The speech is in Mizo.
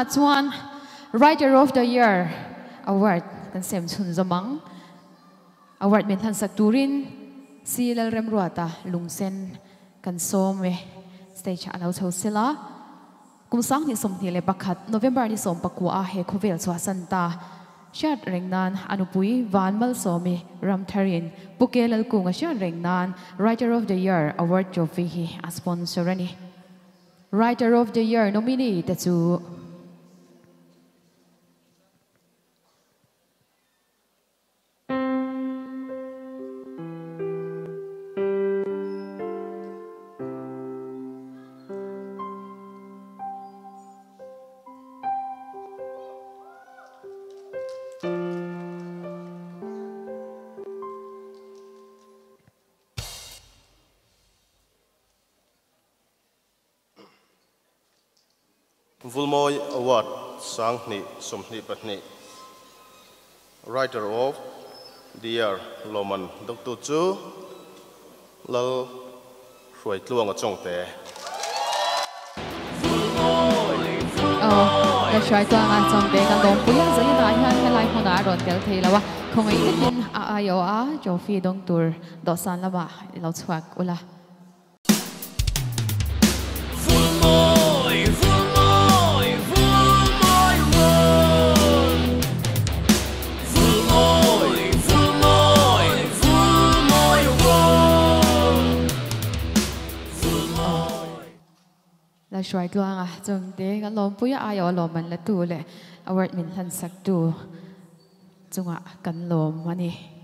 Chuan Writer of the Year Award kan sem chhunzawm ang. Award min hlansak turin Si Lalremruata lungsen kan sawm e. Stage ah a lo chho sela. Kum 2021 November ni 19 a he khawvel chhuahsan ta hriat reng nan a nupui Van Malsawmi Ramtharin Pu Ke Lalkunga hriat reng nan Writer of the Year Award Trophy hi a sponsor a ni. Writer of the Year nominee te chu. Vulmawi Award 2022 Writer of the Year lawmman dawktu chu Lal Hruaitluanga Chawngte. Aw, Lal Hruaitluanga Chawngte kan lawmpui a, zaninah hian helai hmunah a rawn tel thei lo a, khawngaih takin a aiawh a trophy dawng tur dawhsan lamah i lo chhuak ula. La hruai tluang a, chungte kan lawmpui a aiawh lawmman la tu leh award min hlansak tu chungah kan lawm a ni.